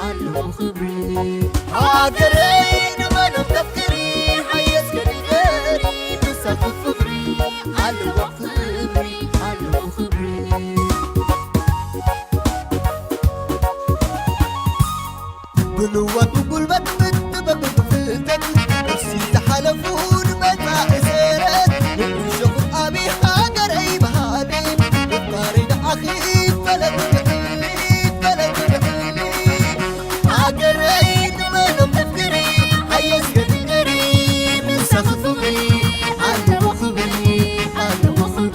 ኣለዎ ክብሪ ሃገረይ ንመኖም ተፍቅሪ ሓየስ ከድገሪ ንሳቱ ፍቅሪ ኣለዎ ክብሪ ኣለዎ ክብሪ ብልዋት ብጉልበት ብጥበብ ብፍልጠት እሲ ዝሓለፉ ንመጻኢ ሰረት ንብርሸኹ ኣቢ ሃገረይ በሃሊ ፍቃሪ ደዓኺ ይፈለጥ ይፈለጥ ሃገረይ ንመኖም ተፍቅሪ ኣየስገድገሪ ምሳኺ ፍቕሪ ኣለዎ ክብሪ ኣለዎ ክብሪ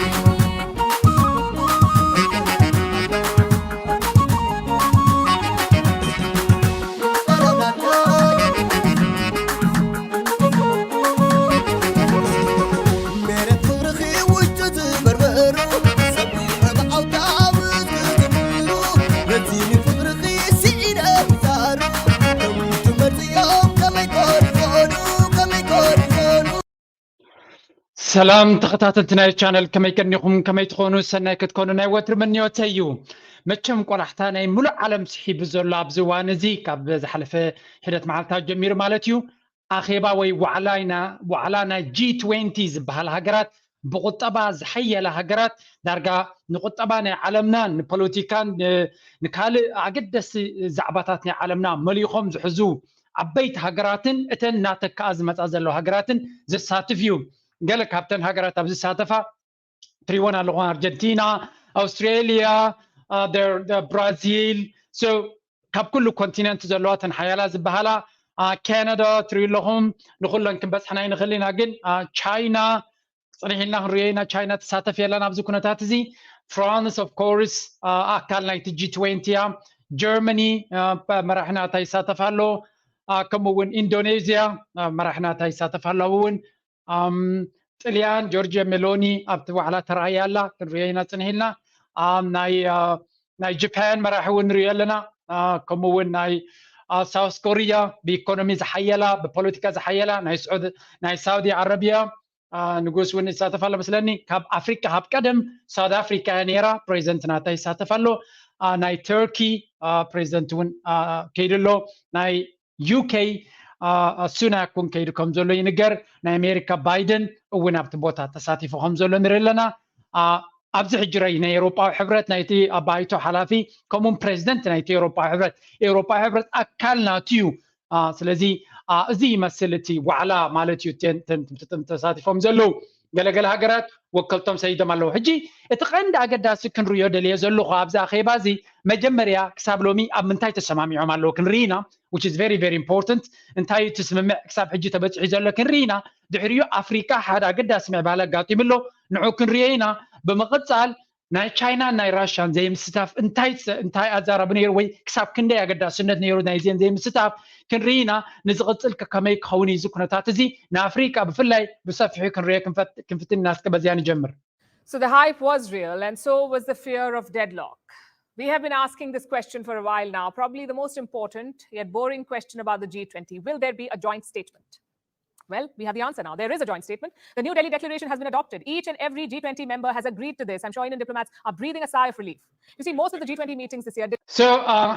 ሰላም ተኸታተልቲ ናይ ቻነል፣ ከመይ ቀኒኹም? ከመይ ትኾኑ? ሰናይ ክትኮኑ ናይ ወትሪ ምንዮተይ እዩ። መቸም ቆላሕታ ናይ ሙሉእ ዓለም ስሒቡ ዘሎ ኣብዚ እዋን እዚ፣ ካብ ዝሓለፈ ሒደት መዓልታት ጀሚሩ ማለት እዩ፣ ኣኼባ ወይ ዋዕላ ኢና፣ ዋዕላ ናይ ጂ ትዌንቲ ዝበሃል ሃገራት፣ ብቁጠባ ዝሓየላ ሃገራት፣ ዳርጋ ንቁጠባ ናይ ዓለምና፣ ንፖለቲካን ን-፣ ንካልእ ኣገደስቲ ዛዕባታት ናይ ዓለምና መሊኾም ዝሕዙ ዓበይቲ ሃገራትን እተን እናተክኣ ዝመፃ ዘለዋ ሃገራትን ዘሳትፍ እዩ። ገለ ካብተን ሃገራት ኣብ ዝሳተፋ ትሪወን ኣለኹም፣ ኣርጀንቲና፣ ኣውስትሬሊያ፣ ብራዚል፣ ካብ ኩሉ ኮንቲነንት ዘለዋ ተን ሓያላ ዝበሃላ፣ ካናዳ ትሪኡ ኣለኹም። ንኩለን ክንበፅሐን ኣይንኽእል ኢና፣ ግን ቻይና ፅንሕ ኢልና ክንሪኦ ኢና። ቻይና ትሳተፍ የላን ኣብዚ ኩነታት እዚ። ፍራንስ ኦፍ ኮርስ ኣካል ናይቲ ጂ ትዌንቲ እያ። ጀርመኒ መራሒ ናታ ይሳተፍ ኣሎ። ከምኡ እውን ኢንዶኔዝያ መራሒ ናታ ይሳተፍ ኣሎ። እውን ጥልያን ጆርጅ ሜሎኒ ኣብቲ ዋዕላ ተራእያ ኣላ፣ ክንሪኦ ኢና ፅንሕ ኢልና። ናይ ጃፓን መራሒ እውን ንሪኦ ኣለና። ከምኡ እውን ናይ ሳውስ ኮሪያ ብኢኮኖሚ ዝሓየላ፣ ብፖለቲካ ዝሓየላ፣ ናይ ሳውዲ ዓረብያ ንጉስ እውን ይሳተፍ ኣሎ መስለኒ። ካብ ኣፍሪካ ካብ ቀደም ሳውት ኣፍሪካ እያ ነይራ፣ ፕሬዚደንት ናታ ይሳተፍ ኣሎ። ናይ ተርኪ ፕሬዚደንት እውን ከይዱ ኣሎ። ናይ ዩኬ ሱናክ እውን ከይዱ ከም ዘሎ ይንገር። ናይ ኣሜሪካ ባይደን እውን ኣብቲ ቦታ ተሳቲፉ ከም ዘሎ ንርኢ ኣለና። ኣብዚ ሕጂ ረይ ናይ ኤውሮጳዊ ሕብረት ናይቲ ኣባይቶ ሓላፊ ከምኡውን ፕሬዚደንት ናይቲ ኤውሮጳዊ ሕብረት፣ ኤውሮጳዊ ሕብረት ኣካል ናቱ እዩ። ስለዚ እዚ ይመስል እቲ ዋዕላ ማለት እዩ። ተሳቲፎም ዘለዉ ገለገለ ሃገራት ወከልቶም ሰይዶም ኣለዉ። ሕጂ እቲ ቀንዲ ኣገዳሲ ክንሪዮ ደልየ ዘለኹ ኣብዚ ኣኼባ እዚ መጀመርያ ክሳብ ሎሚ ኣብ ምንታይ ተሰማሚዖም ኣለዉ ክንርኢ ኢና። Which is very very important። እንታይ እቲ ስምምዕ ክሳብ ሕጂ ተበፂሑ ዘሎ ክንርኢ ኢና። ድሕሪኡ ኣፍሪካ ሓደ ኣገዳሲ ምዕባለ ኣጋጢሙ ኣሎ፣ ንዑ ክንሪኦ ኢና። ብምቕፃል ናይ ቻይናን ናይ ራሽያን ዘይምስታፍ እንታይ ኣዛራቢ ነይሩ ወይ ክሳብ ክንደይ ኣገዳስነት ነይሩ ናይዚአን ዘይምስታፍ ክንርኢ ኢና። ንዝቕፅል ከመይ ክኸውን እዩ እዚ ኩነታት እዚ ንኣፍሪካ ብፍላይ ብሰፊሑ ክንሪኦ ክንፍትን ኢና። እስከ በዚያ ንጀምር። So the hype was real and so was the fear of deadlock. We have been asking this question for a while now, probably the most important yet boring question about the G twenty. Will there be a joint statement? Well, we have the answer now. There is a joint statement. The New Delhi declaration has been adopted. Each and every G twenty member has agreed to this. I'm sure Indian diplomats are breathing a sigh of relief. You see, most of the G twenty meetings this year did. So,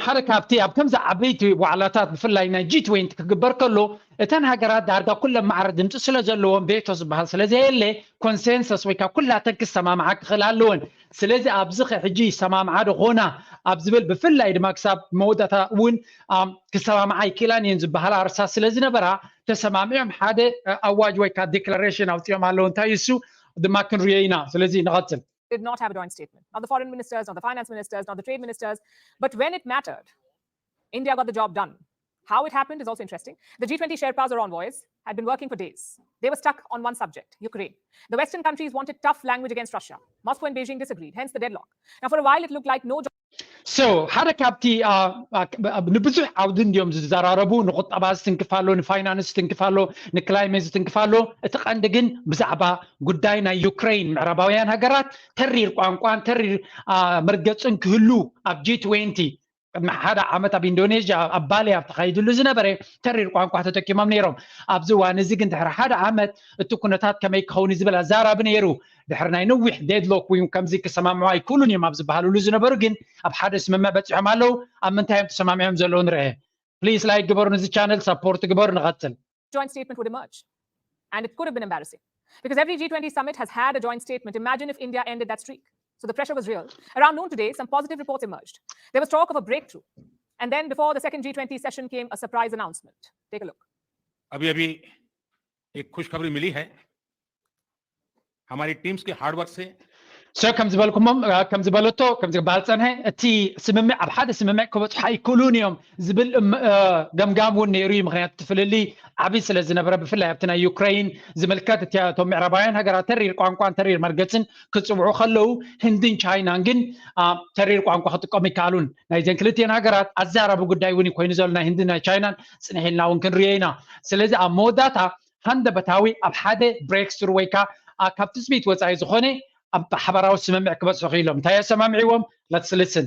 ሓደ ካብቲ ኣብ ከምዚ ዓበይቲ ዋዕላታት ብፍላይ ናይ ጂ ትዌንቲ ክግበር ከሎ እተን ሃገራት ዳርጋ ኩለን ማዕረ ድምፂ ስለ ዘለዎም ቬቶ ዝበሃል ስለ ዘየለ ኮንሰንሰስ ወይ ካብ ኩላተን ክሰማምዓ ክኽእል ኣለወን። ስለዚ ኣብዚ ኸ ሕጂ ይሰማምዓ ዶ ኾና ኣብ ዝብል ብፍላይ ድማ ክሳብ መወዳእታ እውን ክሰማምዓ ይክእላን እየን ዝበሃላ ኣርሳስ ስለ ዝነበራ ተሰማሚዖም ሓደ ኣዋጅ ወይ ከዓ ዲክላሬሽን ኣውፂኦም ኣለዉ። እንታይ እሱ ድማ ክንሪኦ ኢና። ስለዚ ንቐፅል። Did not have a joint statement. Not the foreign ministers, not the finance ministers, not the trade ministers. But when it mattered, India got the job done. How it happened is also interesting. The G twenty Sherpas or envoys had been working for days. They were stuck on one subject, Ukraine. The Western countries wanted tough language against Russia. Moscow and Beijing disagreed, hence the deadlock. Now, for a while, it looked like no joint. So ሓደ ካብቲ ንብዙሕ ዓውዲ እንዲዮም ዝዘራረቡ። ንቁጠባ ዝትንክፍ ኣሎ፣ ንፋይናንስ ዝትንክፍ ኣሎ፣ ንክላይሜት ዝትንክፍ ኣሎ። እቲ ቀንዲ ግን ብዛዕባ ጉዳይ ናይ ዩክሬን ምዕራባውያን ሃገራት ተሪር ቋንቋን ተሪር መርገፅን ክህሉ ኣብ ጂ ትዌንቲ ቅድሚ ሓደ ዓመት ኣብ ኢንዶኔዥያ ኣብ ባሊ ኣብ ተኻይድሉ ዝነበረ ተሪር ቋንቋ ተጠቂሞም ነይሮም። ኣብዚ እዋን እዚ ግን ድሕሪ ሓደ ዓመት እቲ ኩነታት ከመይ ክኸውን ዝብል ኣዛራቢ ነይሩ። ድሕሪ ናይ ነዊሕ ዴድሎክ እውን ከምዚ ክሰማምዑ ኣይክእሉን እዮም ኣብ ዝበሃልሉ ዝነበሩ ግን ኣብ ሓደ ስምምዕ በፂሖም ኣለዉ። ኣብ ምንታይ እዮም ተሰማሚዖም ዘለዉ ንርአ። ፕሊስ ላይክ ግበሩ፣ ነዚ ቻነል ሳፖርት ግበሩ። ንቐፅል። Joint statement would emerge. And it could have been embarrassing. Because every G twenty summit has had a joint statement. Imagine if India ended that streak. So the pressure was real. Around noon today, some positive reports emerged. There was talk of a breakthrough. And then before the second G twenty session came a surprise announcement. Take a look. अभी अभी एक खुशखबरी मिली है हमारी टीम्स के हार्डवर्क से ሶ ከም ዝበልኩሞም ከም ዝበለቶ ከም ዝበሃል ፀንሐ እቲ ስምምዕ ኣብ ሓደ ስምምዕ ክበፅሑ ኣይክእሉን እዮም ዝብል ገምጋም እውን ነይሩ እዩ። ምክንያቱ እቲ ፍልልይ ዓብዪ ስለ ዝነበረ ብፍላይ ኣብቲ ናይ ዩክረይን ዝምልከት እቲ እቶም ምዕራባውያን ሃገራት ተሪር ቋንቋን ተሪር መርገፅን ክፅውዑ ከለዉ ህንድን ቻይናን ግን ተሪር ቋንቋ ክጥቀሙ ይከኣሉን። ናይዘን ክልቲኤን ሃገራት ኣዘራራቢ ጉዳይ እውን ኮይኑ ዘሎ ናይ ህንድን ናይ ቻይናን ፅንሕ ኢልና እውን ክንሪኦ ኢና። ስለዚ ኣብ መወዳእታ ሃንደበታዊ ኣብ ሓደ ብሬክስሩ ወይ ከዓ ካብ ትፅቢት ወፃኢ ዝኾነ ኣብ ሓባራዊ ስምምዕ ክበፅሑ ክኢሎም። እንታይ ኣሰማሚዕዎም? Let's listen.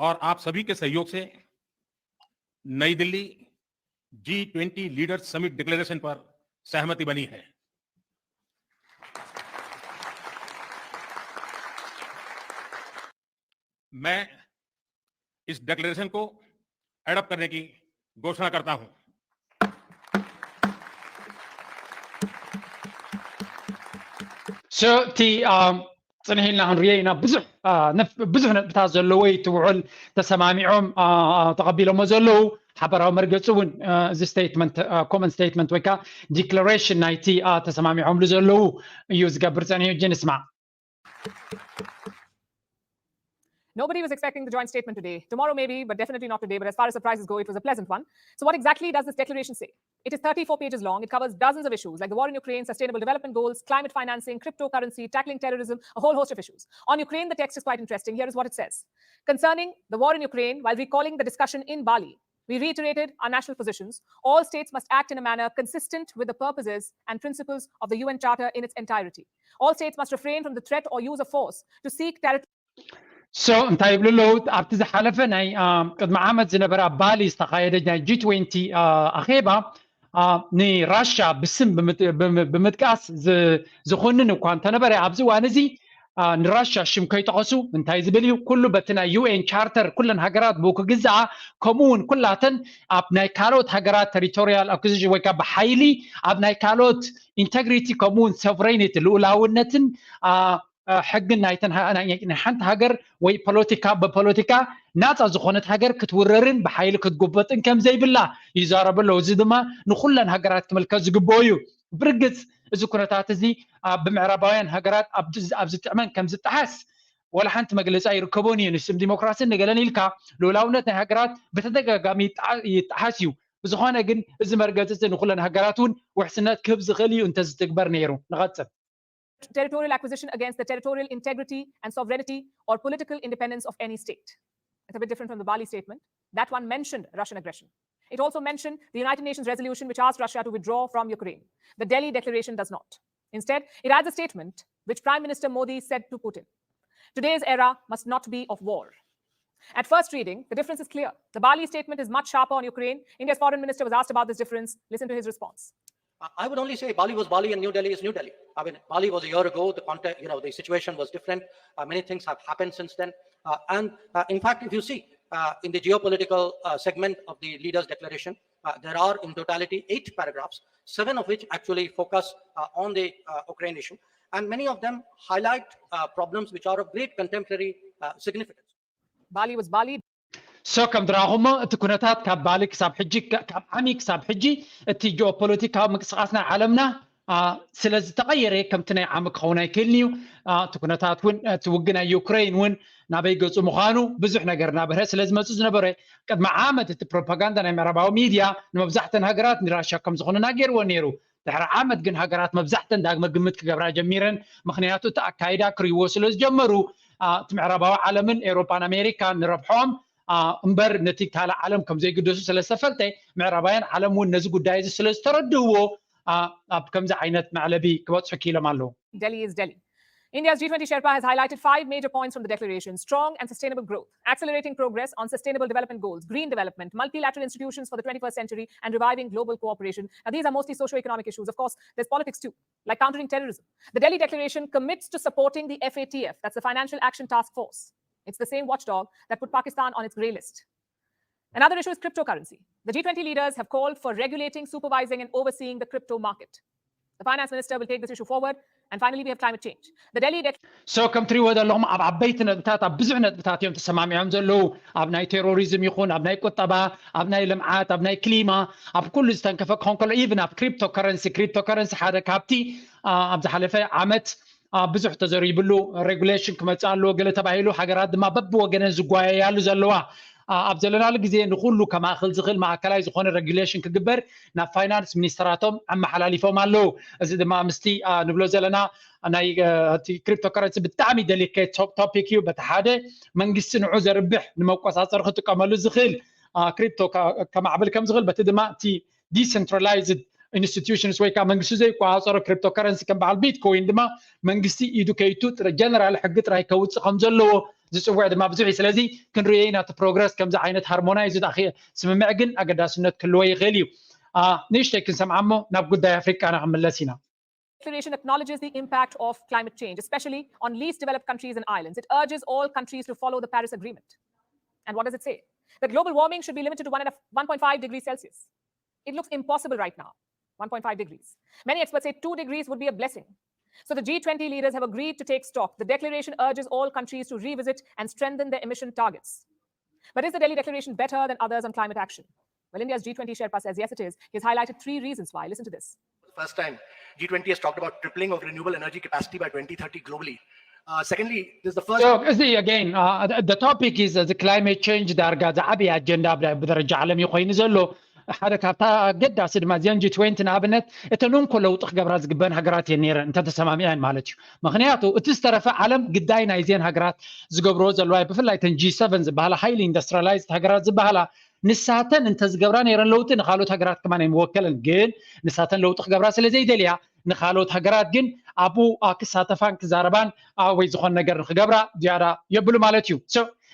और आप सभी के सहयोग से नई Delhi G twenty leaders summit declaration पर सहमति बनी है। मैं इस डिक्लेरेशन को एडॉप्ट करने की घोषणा करता हूं। So እቲ ፅንሕ ኢልና ክንሪኦ ኢና። ብዙሕ ብዙሕ ነጥብታት ዘለዎ እዩ እቲ ውዕል ተሰማሚዖም ተቐቢሎሞ ዘለዉ። ሓበራዊ መርገፂ እውን እዚ ስቴትመንት ኮመን ስቴትመንት ወይ ከዓ ዲክለሬሽን ናይቲ ተሰማሚዖምሉ ዘለዉ እዩ ዝገብር ፀኒሑ። እጂ ንስማዕ። Nobody was expecting the joint statement today. Tomorrow, maybe, but definitely not today. But as far as surprises go, it was a pleasant one. So, what exactly does this declaration say? It is thirty-four pages long. It covers dozens of issues like the war in Ukraine, sustainable development goals, climate financing, cryptocurrency, tackling terrorism, a whole host of issues. On Ukraine, the text is quite interesting. Here is what it says. Concerning the war in Ukraine, while recalling the discussion in Bali, we reiterated our national positions. All states must act in a manner consistent with the purposes and principles of the U N Charter in its entirety. All states must refrain from the threat or use of force to seek territory. So እንታይ ይብሉ ኣለዉ? ኣብቲ ዝሓለፈ ናይ ቅድሚ ዓመት ዝነበረ ኣብ ባሊ ዝተኻየደ ናይ ጂ ትዌንቲ ኣኼባ ንራሻ ብስም ብምጥቃስ ዝኹንን እኳ እንተነበረ ኣብዚ እዋን እዚ ንራሻ ሽም ከይጠቐሱ እንታይ ዝብል እዩ? ኩሉ በቲ ናይ ዩ ኤን ቻርተር ኩለን ሃገራት ብኡ ክግዛኣ፣ ከምኡ እውን ኩላተን ኣብ ናይ ካልኦት ሃገራት ተሪቶሪያል ኣኩዚሽን ወይ ከዓ ብሓይሊ ኣብ ናይ ካልኦት ኢንተግሪቲ ከምኡ እውን ሶቨሬኒቲ ልኡላውነትን ሕግን ናይ ሓንቲ ሃገር ወይ ፖለቲካ ብፖለቲካ ናፃ ዝኾነት ሃገር ክትውረርን ብሓይሊ ክትጉበጥን ከም ዘይብላ ይዛረቡ ኣለዉ። እዚ ድማ ንኩለን ሃገራት ክምልከት ዝግብኦ እዩ። ብርግፅ እዚ ኩነታት እዚ ብምዕራባውያን ሃገራት ኣብ ዝጥዕመን ከም ዝጠሓስ ወላ ሓንቲ መግለፂ ኣይርከቦን እዩ። ንስም ዲሞክራሲን ንገለን ኢልካ ልኡላውነት ናይ ሃገራት ብተደጋጋሚ ይጠሓስ እዩ። ብዝኾነ ግን እዚ መርገፂ እዚ ንኩለን ሃገራት እውን ውሕስነት ክህብ ዝኽእል እዩ እንተዝትግበር ነይሩ። ንቐፅል። Territorial acquisition against the territorial integrity and sovereignty or political independence of any state. It's a bit different from the Bali statement. That one mentioned Russian aggression. It also mentioned the United Nations resolution which asked Russia to withdraw from Ukraine. The Delhi declaration does not. Instead, it adds a statement which Prime Minister Modi said to Putin: "Today's era must not be of war." At first reading, the difference is clear. The Bali statement is much sharper on Ukraine. India's foreign minister was asked about this difference. Listen to his response. I would only say Bali was Bali and New Delhi is New Delhi. I mean, Bali was a year ago. The context, you know, the situation was different. Uh, many things have happened since then. Uh, and uh, in fact, if you see uh, in the geopolitical uh, segment of the leaders' declaration, uh, there are in totality eight paragraphs, seven of which actually focus uh, on the uh, Ukraine issue. And many of them highlight uh, problems which are of great contemporary uh, significance. Bali was Bali. So ከም ዝረኣኹሞ እቲ ኩነታት ካብ ባሊ ክሳብ ሕጂ ካብ ዓሚ ክሳብ ሕጂ እቲ ጂኦፖለቲካዊ ምንቅስቃስ ናይ ዓለምና ስለ ዝተቐየረ ከምቲ ናይ ዓሚ ክኸውን ኣይክእልን እዩ። እቲ ኩነታት እውን እቲ ውግእ ናይ ዩክረይን እውን ናበይ ገፁ ምዃኑ ብዙሕ ነገር እናበርሀ ስለ ዝመፁ ዝነበረ ቅድሚ ዓመት እቲ ፕሮፓጋንዳ ናይ ምዕራባዊ ሚድያ ንመብዛሕተን ሃገራት ንራሽያ ከም ዝኾነና ገይርዎ ነይሩ። ድሕሪ ዓመት ግን ሃገራት መብዛሕተን ዳግመ ግምት ክገብራ ጀሚረን። ምክንያቱ እቲ ኣካይዳ ክርእይዎ ስለ ዝጀመሩ እቲ ምዕራባዊ ዓለምን ኤውሮፓን ኣሜሪካን ንረብሖም እምበር ነቲ ካልእ ዓለም ከም ዘይግደሱ ስለ ዝተፈልጠ ምዕራባውያን ዓለም እውን ነዚ ጉዳይ እዚ ስለ ዝተረድእዎ ኣብ ከምዚ ዓይነት መዕለቢ ክበፅሑ ክኢሎም ኣለዉ። Delhi is Delhi. India's G twenty Sherpa has highlighted five major points from the declaration: strong and sustainable growth, accelerating progress on sustainable development goals, green development, multilateral institutions for the twenty-first century, and reviving global cooperation. Now, these are mostly socio-economic issues. Of course, there's politics too, like countering terrorism. The Delhi Declaration commits to supporting the F A T F, that's the Financial Action Task Force. It's the same watchdog that put Pakistan on its grey list. Another issue is cryptocurrency. The G twenty leaders have called for regulating, supervising, and overseeing the crypto market. The finance minister will take this issue forward. And finally, we have climate change. The Delhi dec- so ከም ትሪእዎ ዘለኹም ኣብ ዓበይቲ ነጥብታት ኣብ ብዙሕ ነጥብታት እዮም ተሰማሚዖም ዘለዉ። ኣብ ናይ ቴሮሪዝም ይኹን ኣብ ናይ ቁጠባ፣ ኣብ ናይ ልምዓት፣ ኣብ ናይ ክሊማ፣ ኣብ ኩሉ ዝተንከፈ ክኾን ከሎ even ኣብ ክሪፕቶ ከረንሲ ክሪፕቶ ከረንሲ ሓደ ካብቲ ኣብ ዝሓለፈ ዓመት ብዙሕ ተዘሪብሉ ሬጉሌሽን ክመፅእ ኣለዎ ገለ ተባሂሉ ሃገራት ድማ በብወገነን ዝጓየያሉ ዘለዋ ኣብ ዘለናሉ ግዜ ንኩሉ ከማእክል ዝኽእል ማእከላይ ዝኾነ ሬጉሌሽን ክግበር ናብ ፋይናንስ ሚኒስተራቶም ኣመሓላሊፎም ኣለዉ። እዚ ድማ ምስቲ ንብሎ ዘለና ናይ ክሪፕቶ ከረንሲ ብጣዕሚ ደሊኬት ቶፒክ እዩ። በቲ ሓደ መንግስቲ ንዑ ዘርብሕ ንመቆፃፀሪ ክጥቀመሉ ዝኽእል ክሪፕቶ ከማዕብል ከም ዝኽእል በቲ ድማ እቲ decentralized institutions ወይ ከዓ መንግስቲ ዘይቆፃፀሮ ክሪፕቶ ከረንሲ ከም በዓል ቢትኮይን ድማ መንግስቲ ኢዱ ከይቱ ጀነራል ሕጊ ጥራይ ከውፅእ ከም ዘለዎ ዝፅውዕ ድማ ብዙሕ እዩ። ስለዚ ክንሪኦ ኢና እቲ ፕሮግረስ ከምዚ ዓይነት ሃርሞናይዝድ ስምምዕ ግን ኣገዳስነት ክህልዎ ይኽእል እዩ። ንእሽተይ ክንሰምዓ እሞ ናብ ጉዳይ ኣፍሪቃና ክንምለስ ኢና። Declaration acknowledges the impact of climate change, especially on least developed countries and islands. It urges all countries to follow the Paris Agreement. And what does it say? That global warming should be limited to one and a, one point five degrees Celsius. It looks impossible right now, one point five degrees. Many experts say two degrees would be a blessing. So the G twenty leaders have agreed to take stock. The declaration urges all countries to revisit and strengthen their emission targets. But is the Delhi Declaration better than others on climate action? Well, India's G twenty Sherpa says yes, it is. He's highlighted three reasons why. Listen to this. For the first time, G twenty has talked about tripling of renewable energy capacity by twenty thirty globally. Uh, secondly, this is the first. So, እዚ again, uh, the topic is uh, the climate change ዳርጋ ዝዓበየ ኣጀንዳ ብደረጃ ዓለም እዩ ኮይኑ ዘሎ። ሓደ ካብታ ኣገዳሲ ድማ እዚአን ጂ ትዌንቲ ንኣብነት እተን እንኮ ለውጢ ክገብራ ዝግበአን ሃገራት እየን ነይረን እንተተሰማሚዐን ማለት እዩ። ምክንያቱ እቲ ዝተረፈ ዓለም ግዳይ ናይዚአን ሃገራት ዝገብርዎ ዘለዋ ብፍላይ ተን ጂ ሰቨን ዝበሃላ highly industrialized ሃገራት ዝበሃላ ንሳተን እንተዝገብራ ነይረን ለውጢ ንካልኦት ሃገራት ከማን ኣይምወከለን። ግን ንሳተን ለውጢ ክገብራ ስለ ዘይደልያ ንካልኦት ሃገራት ግን ኣብኡ ክሳተፋን ክዛረባን ወይ ዝኾን ነገር ንክገብራ ዝያዳ የብሉ ማለት እዩ።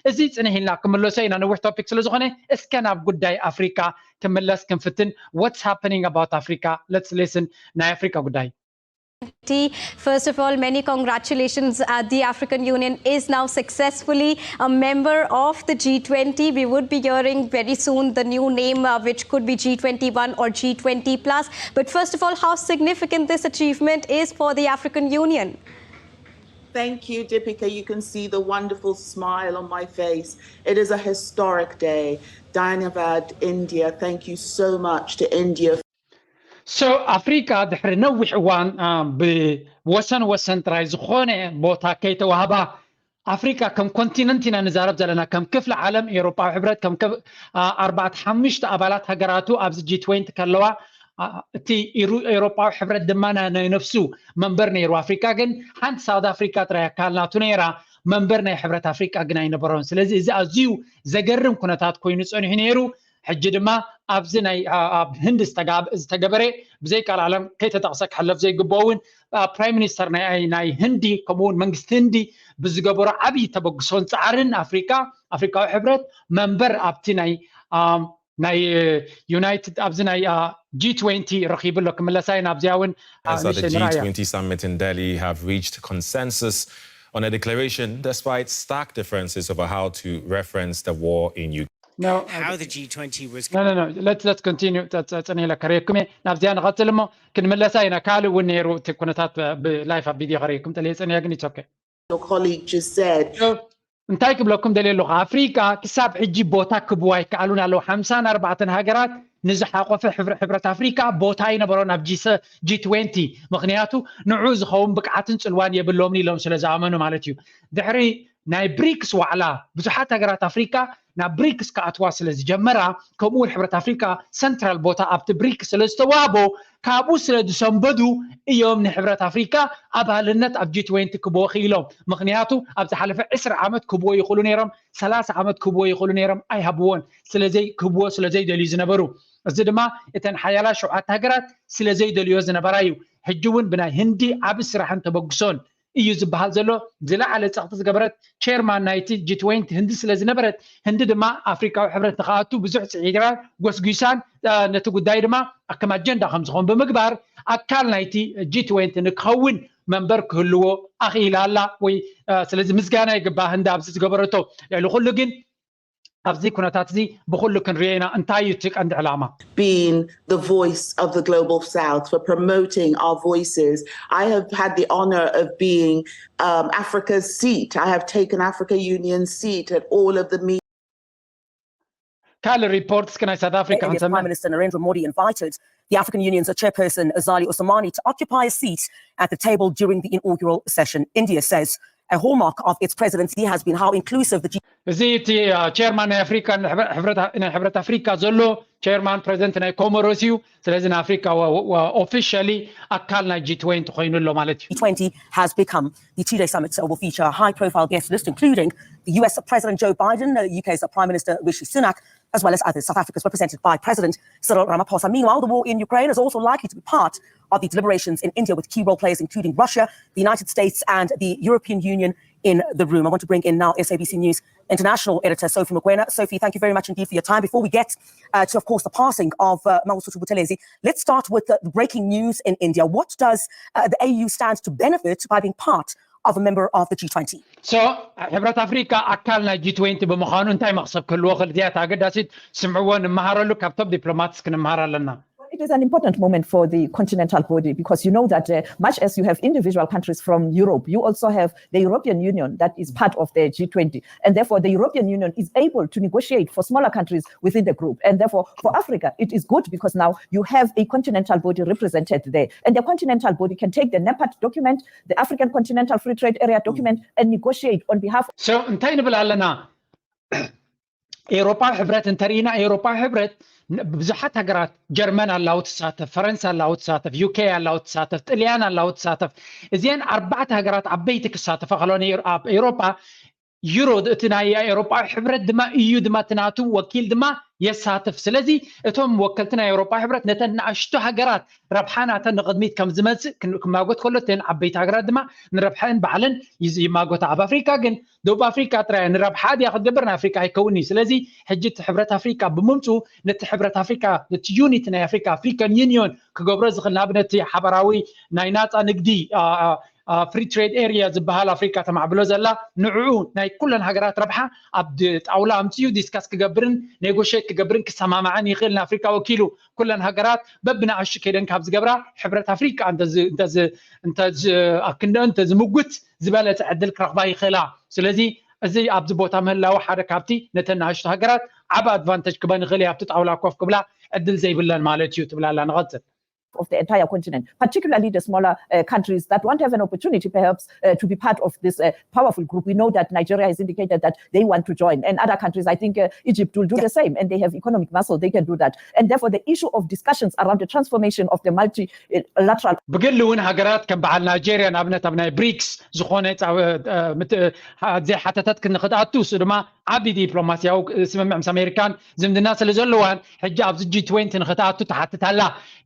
እዚ ፅንሕ ኢልና ክምለሶ ኢና ነዊሕ ቶፒክ ስለዝኾነ እስከ ናብ ጉዳይ ኣፍሪካ ክምለስ ክንፍትን። What's happening about Africa? Let's listen. ናይ ኣፍሪካ ጉዳይ First of all, many congratulations. Uh, the African Union is now successfully a member of the G twenty. We would be hearing very soon the new name, uh, which could be G twenty-one or G twenty plus. But first of all, how significant this achievement is for the African Union? Thank you, Deepika. You can see the wonderful smile on my face. It is a historic day. Dhanyavad, India. Thank you so much to India. So ኣፍሪካ ድሕሪ ነዊሕ እዋን ብወሰን ወሰን ጥራይ ዝኾነ ቦታ ከይተዋህባ ኣፍሪካ ከም ኮንቲነንት ኢና ንዛረብ ዘለና ከም ክፍሊ ዓለም ኤሮጳዊ ሕብረት ከም ኣርባዕተ ሓሙሽተ ኣባላት ሃገራቱ ኣብዚ ጂ ትዌንቲ ከለዋ እቲ ኤሮጳዊ ሕብረት ድማ ናይ ነፍሱ መንበር ነይሩ ኣፍሪካ ግን ሓንቲ ሳውት ኣፍሪካ ጥራይ ኣካል ናቱ ነይራ መንበር ናይ ሕብረት ኣፍሪካ ግን ኣይነበሮን ስለዚ እዚ ኣዝዩ ዘገርም ኩነታት ኮይኑ ፀኒሑ ነይሩ ሕጂ ድማ ኣብዚ ናይ ኣብ ህንዲ ዝተተገበረ ብዘይ ቃል ዓለም ከይተጠቕሰ ክሕለፍ ዘይግብኦ እውን ፕራይም ሚኒስተር ናይ ህንዲ ከምኡውን መንግስቲ ህንዲ ብዝገበሮ ዓብዪ ተበግሶን ፃዕርን ኣፍሪካ ኣፍሪካዊ ሕብረት መንበር ኣብቲ ናይ ናይ ዩናይትድ ኣብዚ ናይ ጂ ትዌንቲ ረኺቡ ኣሎ ክምለሳ ኢና ኣብዚኣ እውን As at the G twenty summit in Delhi have reached consensus on a declaration despite stark differences over how to reference the war in Ukraine. No, how the G twenty was. No, no, no. Let's let's continue. That's that's an ila kare kume. Nabzian gatlimo. Kin mela sai na kalu wun neru te kunatat bi life a video kare kum tale tsani agni choke. Your colleague just said. እንታይ ክብለኩም ደልየ ኣለኹ ኣፍሪቃ ክሳብ ሕጂ ቦታ ክብዋ ይከኣሉን ኣለዉ ሓምሳን ኣርባዕተን ሃገራት ንዝሓቆፈ ሕብረት ኣፍሪቃ ቦታ ኣይነበሮን ኣብ ጂ ትዌንቲ ምክንያቱ ንዑ ዝኸውን ብቅዓትን ፅልዋን የብሎምን ኢሎም ስለ ዝኣመኑ ማለት እዩ ድሕሪ ናይ ብሪክስ ዋዕላ ብዙሓት ሃገራት ኣፍሪካ ናብ ብሪክስ ክኣትዋ ስለ ዝጀመራ ከምኡ እውን ሕብረት ኣፍሪካ ሰንትራል ቦታ ኣብቲ ብሪክስ ስለ ዝተዋህቦ ካብኡ ስለ ዝሰንበዱ እዮም ንሕብረት ኣፍሪካ ኣባልነት ኣብ ጂ ትዌንቲ ክብዎ ክኢሎም ምክንያቱ ኣብ ዝሓለፈ ዕስራ ዓመት ክብዎ ይኽእሉ ነይሮም ሰላሳ ዓመት ክብዎ ይኽእሉ ነይሮም ኣይሃብዎን ስለዘይ ክብዎ ስለዘይደልዩ ዝነበሩ እዚ ድማ እተን ሓያላ ሸውዓተ ሃገራት ስለዘይደልዮ ዝነበራ እዩ ሕጂ እውን ብናይ ህንዲ ዓብ ስራሕን ተበግሶን እዩ ዝበሃል ዘሎ። ዝለዓለ ጸቕጢ ዝገበረት ቸርማን ናይቲ ጂ ትዌንቲ ህንዲ ስለ ዝነበረት፣ ህንዲ ድማ ኣፍሪካዊ ሕብረት ንክኣቱ ብዙሕ ጽዒራን ጎስጒሳን፣ ነቲ ጉዳይ ድማ ከም ኣጀንዳ ከም ዝኾን ብምግባር፣ ኣካል ናይቲ ጂ ትዌንቲ ንክኸውን መንበር ክህልዎ ኣኽኢላ ኣላ። ወይ ስለዚ ምስጋና ይግባእ ህንዲ ኣብዚ ዝገበረቶ። ልዕሊ ኩሉ ግን ኣብዚ ኩነታት እዚ ብኩሉ ክንሪኦ ኢና። እንታይ እዩ እቲ ቀንዲ ዕላማ? Being the voice of the global south, for promoting our voices. I have had the honor of being um, Africa's seat. I have taken Africa Union seat at all of the meetings. ካልእ ሪፖርት እስኪ ናይ ሳውት ኣፍሪካ India's ክንሰምዕ። Prime Minister Narendra Modi invited the African Union's chairperson Azali Assoumani to occupy a seat at the table during the inaugural session. India says a hallmark of its presidency has been how inclusive the እዚ እቲ ቸርማን ናይ ኣፍሪካ ናይ ሕብረት ኣፍሪካ ዘሎ ቸርማን ፕሬዚደንት ናይ ኮሞሮስ እዩ። ስለዚ ንኣፍሪካ ኦፊሻሊ ኣካል ናይ ጂ ትዌንቲ ኮይኑ ኣሎ ማለት እዩ። G twenty has become the two-day summit will feature a high-profile guest list, including the U S President Joe Biden, the U K's Prime Minister Rishi Sunak, as well as others. South Africa is represented by President Cyril Ramaphosa. Meanwhile, the war in Ukraine is also likely to be part of the deliberations in India, with key role players including Russia, the United States, and the European Union in the room. I want to bring in now S A B C News international editor Sophie Mokoena. Sophie, thank you very much indeed for your time. Before we get uh, to, of course, the passing of uh, Mangosuthu Buthelezi, let's start with the, the breaking news in India. What does uh, the A U stand to benefit by being part of a member of the G twenty? So ሕብረት ኣፍሪካ ኣካል ናይ ጂ ትዌንቲ ብምዃኑ እንታይ መኽሰብ ክህልዎ ክእል? እዚኣ ኣገዳሲት፣ ስምዕዎ፣ ንመሃረሉ። ካብ ቶፕ ዲፕሎማትስ ክንመሃር ኣለና። It is an important moment for the continental body because you know that uh, much as you have individual countries from Europe, you also have the European Union that is part of the G twenty. And therefore, the European Union is able to negotiate for smaller countries within the group. And therefore, for Africa, it is good because now you have a continental body represented there. And the continental body can take the NEPAD document, the African Continental Free Trade Area document, and negotiate on behalf So እንታይ ንብል ኣለና? ኤውሮጳዊ ሕብረት እንተርኢና፣ ኤውሮጳዊ ሕብረት ብዙሓት ሃገራት፣ ጀርመን ኣላው ትሳተፍ፣ ፈረንሳ ኣላው ትሳተፍ፣ ዩ ኬ ኣላው ትሳተፍ፣ ጥልያን ኣላው ትሳተፍ። እዚአን ኣርባዕተ ሃገራት ዓበይቲ ክሳተፋ ከለዋ፣ ኣብ ኤውሮጳ ዩሮ እቲ ናይ ኤውሮጳዊ ሕብረት ድማ እዩ ድማ እቲ ናቱ ወኪል ድማ የሳትፍ። ስለዚ እቶም ወከልቲ ናይ ኤውሮጳ ሕብረት ነተን ንኣሽቱ ሃገራት ረብሓ ናተን ንቕድሚት ከም ዝመጽእ ክማጎት ከሎ፣ እተን ዓበይቲ ሃገራት ድማ ንረብሓን ባዕለን ይማጎታ። ኣብ ኣፍሪካ ግን ደቡብ ኣፍሪካ ጥራይ ንረብሓ ድያ ክትገብር? ናይ ኣፍሪካ ኣይከውን እዩ። ስለዚ ሕጂ እቲ ሕብረት ኣፍሪካ ብምምፁ ነቲ ሕብረት ኣፍሪካ፣ ነቲ ዩኒቲ ናይ ኣፍሪካ፣ ኣፍሪካን ዩኒዮን ክገብሮ ዝኽእል፣ ንኣብነት ሓበራዊ ናይ ናፃ ንግዲ ፍሪ ትሬድ ኤሪያ ዝበሃል ኣፍሪካ ተማዕብሎ ዘላ፣ ንዕኡ ናይ ኩለን ሃገራት ረብሓ ኣብ ጣውላ ኣምፅኡ ዲስካስ ክገብርን ኔጎሽት ክገብርን ክሰማማዕን ይኽእል። ንኣፍሪካ ወኪሉ ኩለን ሃገራት በብንኣሽቱ ከይደን ካብ ዝገብራ፣ ሕብረት ኣፍሪካ እንተኣክንደኦ እንተዝምጉት ዝበለፀ ዕድል ክረኽባ ይኽእላ። ስለዚ እዚ ኣብዚ ቦታ ምህላው ሓደ ካብቲ ነተን ንኣሽቱ ሃገራት ዓቢ ኣድቫንተጅ ክበን ይኽእል እዩ። ኣብቲ ጣውላ ኮፍ ክብላ ዕድል ዘይብለን ማለት እዩ ትብላላ። ንቐጽል። of the entire continent, particularly the smaller uh, countries that won't have an opportunity perhaps uh, to be part of this uh, powerful group. We know that Nigeria has indicated that they want to join, and other countries, I think uh, Egypt will do yeah. the same, and they have economic muscle, they can do that. And therefore, the issue of discussions around the transformation of the multilateral ብግሊ እውን ሃገራት ከም በዓል ናይጄርያ ንኣብነት ኣብ ናይ ብሪክስ ዝኾነ ዘይሓተተት ክንክትኣቱ እሱ ድማ ዓቢ ዲፕሎማሲያዊ ስምምዕ ምስ ኣሜሪካን ዝምድና ስለ ዘለዋን ሕጂ ኣብዚ ጂ ትዌንቲ ንክትኣቱ ትሓትት ኣላ።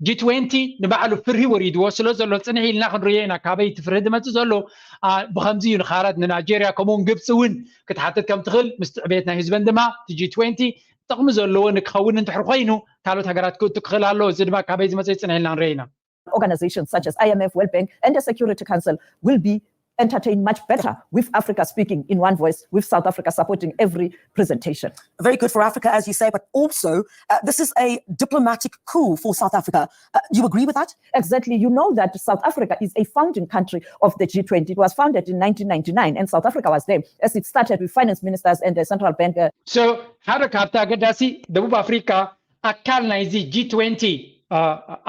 ጂ ትዌንቲ ንባዕሉ ፍርሂ ወሪድዎ ስለ ዘሎ ጽንሕ ኢልና ክንርእዮ ኢና ካበይ እቲ ፍርሂ ዝመጽእ ዘሎ። ብከምዚ እዩ ንካራት ንናይጄርያ ከምኡውን ግብፂ እውን ክትሓትት ከም ትኽእል ምስቲ ዕቤት ናይ ህዝበን ድማ እቲ ጂ ትዌንቲ ጥቕሚ ዘለዎ ንክኸውን እንድሕር ኮይኑ ካልኦት ሃገራት ክእቱ ክኽእል ኣለዎ። እዚ ድማ ካበይ ዝመጽእ ጽንሕ ኢልና ንርእዮ ኢና። Organizations such as I M F, World Bank, and the Security Council will be entertained much better with Africa speaking in one voice, with South Africa supporting every presentation. Very good for Africa, as you say, but also uh, this is a diplomatic coup for South Africa. Uh, you agree with that? Exactly. You know that South Africa is a founding country of the G twenty. It was founded in nineteen ninety-nine, and South Africa was there as it started with finance ministers and the central bank. Uh, so ሓደ ካብቲ ኣገዳሲ ደቡብ ኣፍሪካ ኣካል ናይዚ ጂ ትዌንቲ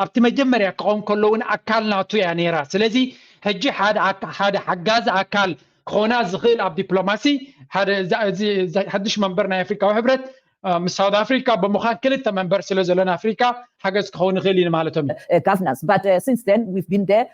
ኣብቲ መጀመርያ ክኸውን ከሎ እውን ኣካል ናቱ እያ ነይራ። ስለዚ ሕጂ ሓደ ሓደ ሓጋዚ ኣካል ክኾና ዝኽእል ኣብ ዲፕሎማሲ ሓድሽ መንበር ናይ ኣፍሪካዊ ሕብረት ምስ ሳውት ኣፍሪካ ብምዃን ክልተ መንበር ስለ ዘሎ ንኣፍሪካ ሓገዝ ክኸውን ይኽእል እዩ ማለቶም እዩ። Governance, but since then we've been there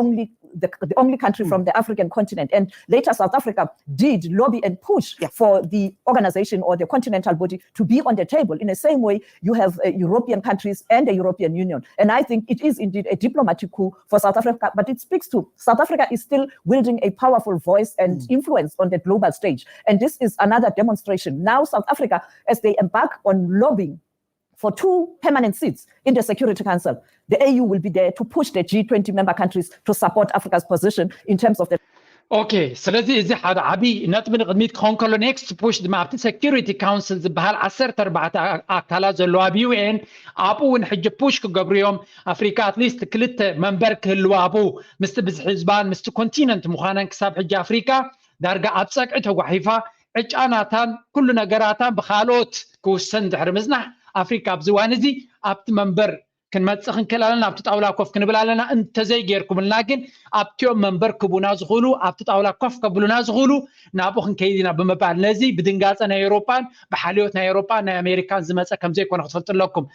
only the, the only country from the African continent. And later, South Africa did lobby and push for the organization or the continental body to be on the table. In the same way, you have uh, European countries and the European Union. And I think it is indeed a diplomatic coup for South Africa, but it speaks to South Africa is still wielding a powerful voice and influence on the global stage. And this is another demonstration. Now, South Africa, as they embark on lobbying for two permanent seats in the Security Council, the A U will be there to push the G twenty member countries to support Africa's position in terms of the ኦኬ። ስለዚ እዚ ሓደ ዓብዪ ነጥቢ ንቕድሚት ክኸውን ከሎ፣ ኔክስት ፑሽ ድማ ኣብቲ ሴኪሪቲ ካውንስል ዝበሃል ዓሰርተ ኣርባዕተ ኣካላት ዘለዎ ኣብ ዩ ኤን ኣብኡ እውን ሕጂ ፑሽ ክገብሩ እዮም። ኣፍሪካ ኣትሊስት ክልተ መንበር ክህልዋ ኣብኡ ምስቲ ብዝሒ ህዝባን ምስቲ ኮንቲነንት ምዃናን ክሳብ ሕጂ ኣፍሪካ ዳርጋ ኣብ ፀግዒ ተጓሒፋ ዕጫ ናታን ኩሉ ነገራታን ብካልኦት ክውሰን ድሕሪ ምዝናሕ ኣፍሪካ ኣብዚ እዋን እዚ ኣብቲ መንበር ክንመፅእ ክንክእል ኣለና፣ ኣብቲ ጣውላ ኮፍ ክንብል ኣለና። እንተዘይጌርኩምልና ግን ኣብቲኦም መንበር ክቡና ዝኽእሉ ኣብቲ ጣውላ ኮፍ ከብሉና ዝኽእሉ ናብኡ ክንከይድ ኢና ብምባል ነዚ ብድንጋፀ ናይ ኤውሮጳን ብሓልዮት ናይ ኤውሮጳን ናይ ኣሜሪካን ዝመፀ ከምዘይኮነ ክትፈልጡ ኣለኩም።